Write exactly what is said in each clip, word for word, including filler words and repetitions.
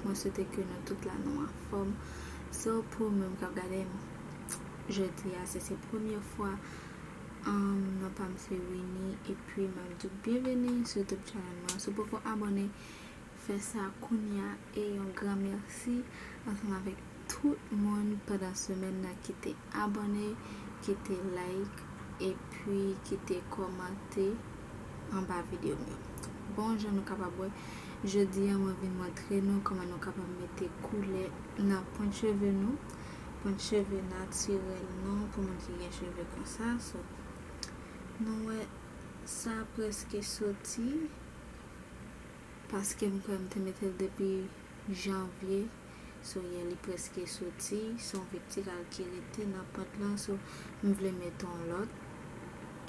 Mwen swete ke nou tout la nou anfòm. So, pou ou menm k ap gade m jodi a, si se premye fwa, um, nan pa m se Winnie, epi m ap di w byenveni sou YouTube channel mwen. Si w poko abòne, fè sa kounye a, e yon gran mèsi ansanm avèk tout moun pandan semèn nan ki te abòne, ki te like, epi ki te kòmante anba videyo m yo. Bon, jan nou kapab wè, jodi a mwen vin montre nou kòman nou kapab mete koulè nan pwent cheve nou. Pwent cheve natirèl nou pou moun ki gen cheve konsa. So, nou wè sa prèske soti, paske m kwè m te mete l depi janvye. So, yeah, li prèske soti. Se yon vètikal ki rete nan pant lan. So, m vle mete yon lòt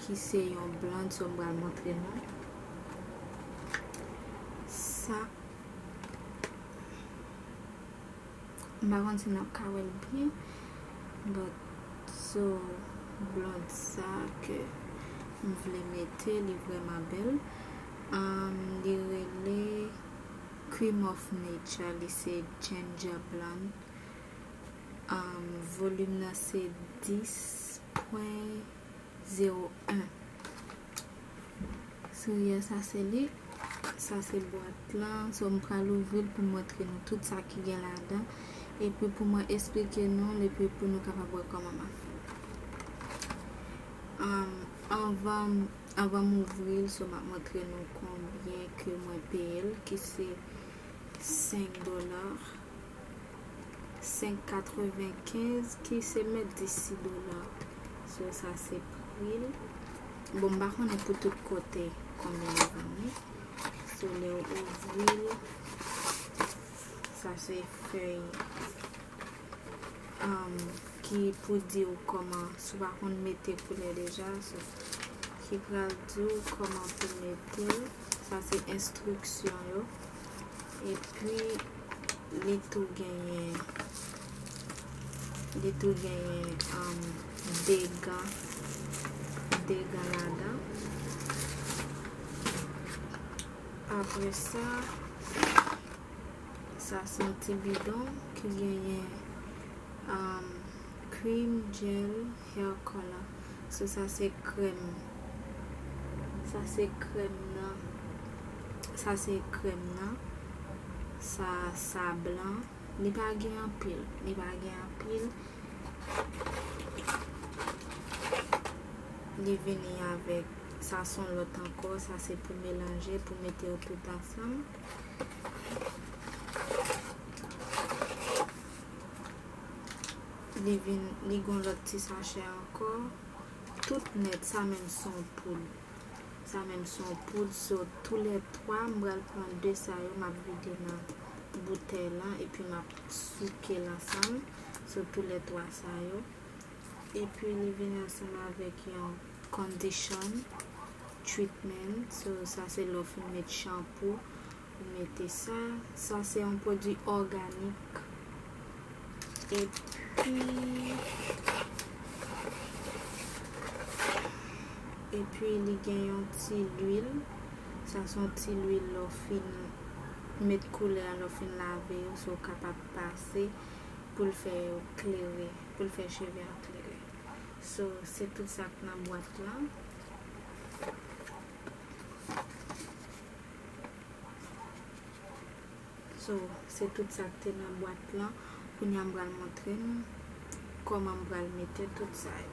ki se yon blonde. So, m pral montre nou sa. M pa konn si n ap ka wè l byen, but so, blonde sa ke m vle mete, li vrèman bèl. Um, li rele Cream of Nature, li se Ginger Blonde. Um, volim nan se dis pwen zewo en. So, yeah, sa se li. Sa se bwat lan. So, m pral ouvri l pou m montre nou tout sa ki gen ladan. Epi pou mwen esplike nou l, epi pou nou kapab wè kòman m ap fè l. Um, anvan, anvan m ouvri l, so, m ap montre nou konbyen ke mwen peye l, ki se senk dola. Senk katrevenkenz, ki se mèt dis dola. So, sa se pri l. Bon, m pa konnen pou tout kote konbyen yo vann li. So, lè w ouvri l, sa se fèy, um, ki pou di w kòman, si w pa konn mete koulè deja, so, ki pral di w kòman pou mete l. Sa se enstriksyon yo. Epi, li tou genyen, li tou genyen, um, de gan, de gan ladan. Apre sa, sa se yon ti bidon ki genyen, um, cream gel hair color. So, sa se krèm. Sa se krèm nan. Sa se krèm nan. Sa, sa blan. Li pa gen anpil. Li pa gen anpil. Li vini avèk, sa se yon lòt ankò. Sa se pou melanje, pou mete yo tout ansanm. Li vin, li gon lòt ti sachè ankò. Tout nèt, sa menm se yon poud. Sa menm se yon poud. So, toulètwa, m pral pran de sa yo, m ap vide nan boutèy lan, epi m ap souke l ansanm. So, toulètwa sa yo. Epi, li vin ansanm avèk yon condition treatment. So, sa se lè w fin met chanpou, ou mete sa. Sa se yon pwodui òganik. Epi, epi li gen yon ti lwil. Sa se yon ti lwil lè w fin met koulè a, lè w fin lave yo, so w kapab pase pou l fè yo klere, pou l fè cheve an klere. So, se tout sa k nan bwat lan. So, se tout sa k te nan bwat lan. Kounye a m pral montre nou kòman m pral mete tout sa yo.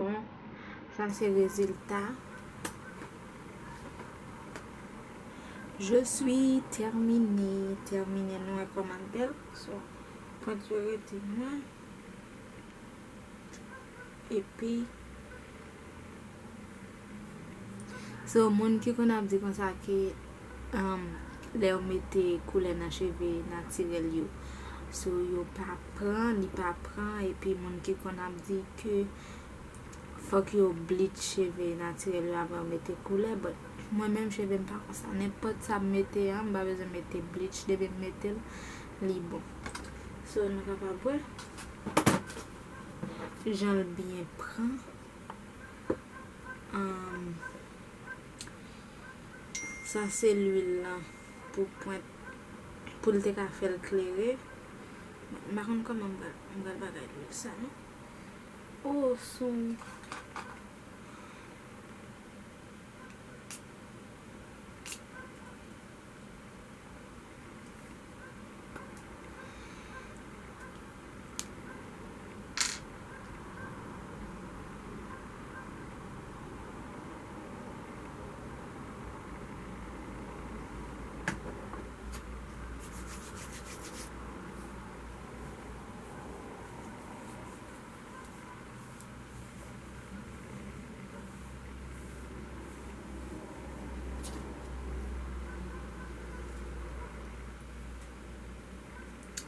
Bon, sa se rezilta. Je suis terminée. Terminée, nou wè kòman l bèl. So, pwent yo rete nwa. Epi, so, moun ki konn ap di konsa ke, um, lè yo mete koulè nan cheve natirèl yo, so, yo pa pran, li pa pran, epi moun ki konn ap di ke fòk yo bleach cheve natirèl yo avan yo mete koulè, but mwen menm cheve m pa konsa. Nenpòt sa m mete an, m pa bezwen mete bleach, depi m mete l, li bon. So, nou kapab wè jan l byen pran. Um, sa se lwil lan pou pwent, pou l te ka fè l klere. M pa konn kòman m pral, m pral bagay lwil sa, non. Oh, sou.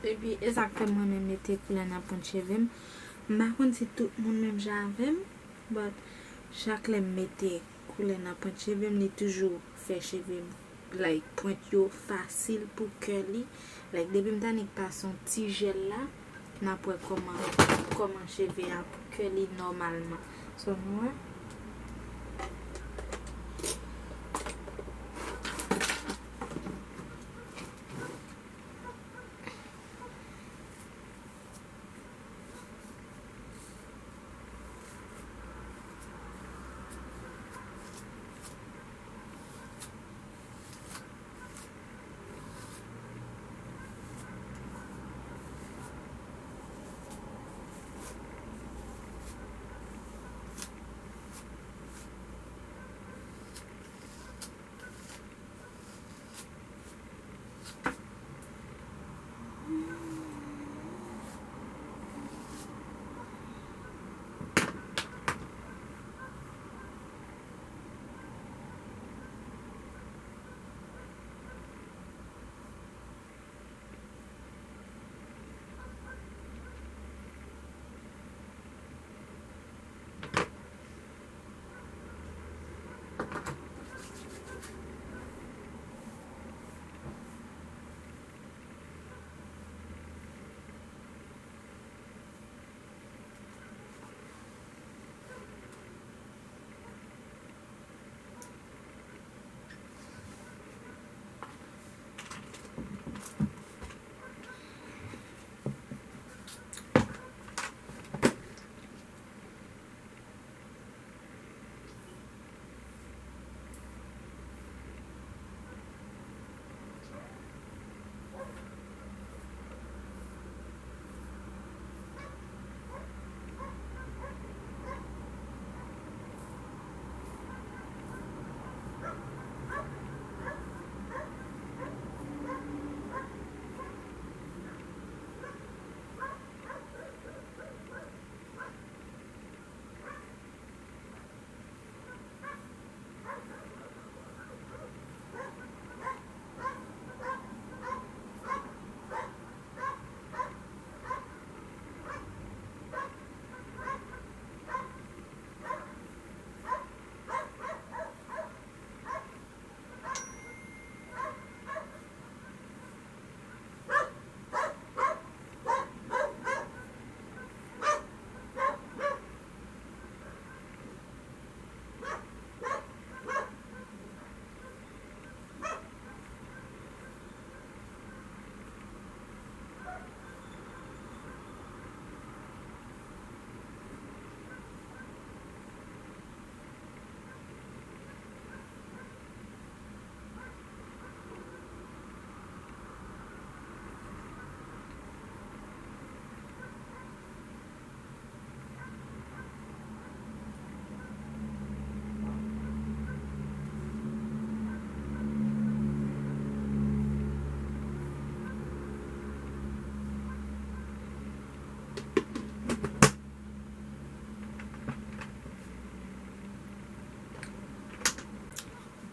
Epi, e sa k fè mwen renmen mete koulè nan pwent cheve m. M pa konn si tout moun menm jan avè m, but chak lè m mete koulè nan pwent cheve m, li toujou fè cheve m, like, pwent yo fasil pou curly. Like, depi m t annik pase yon ti jèl la, n ap wè kòman, kòman cheve a pou curly nòmalman. So, nou wè.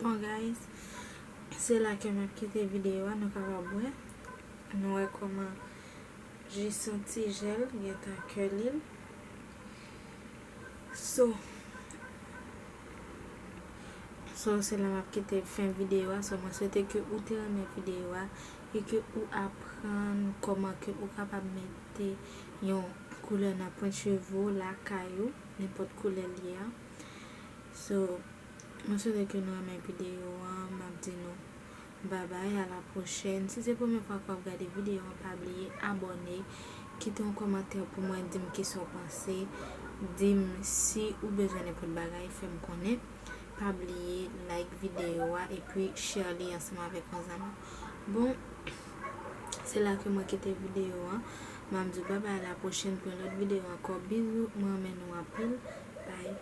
Bon, guys, se la ke m ap kite videyo a, nou kapab wè. Nou wè kòman jis yon ti jèl gentan kè li. So, so, se la m ap kite fen videyo a. So, mwen swete ke ou te renmen videyo a e ke ou aprann kòman ke ou kapab mete yon koulè nan pwent cheve w lakay ou, nenpòt koulè l ye a. So, mwen swete ke nou renmen videyo a, m ap di nou babay, a la pwochèn. Si se premye fwa ke w ap gade videyo a, pa bliye abòne, kite yon kòmantè pou mwen, di m kisa w panse, di m si ou bezwen nenpòt bagay, fè m konnen. Pa bliye like videyo a epi share li ansanm avèk yon zanmi. Bon, se la ke mwen kite videyo a. M ap di w babay, a la pwochèn pou yon lòt videyo ankò. Bizou, mwen renmen nou anpil. Bye.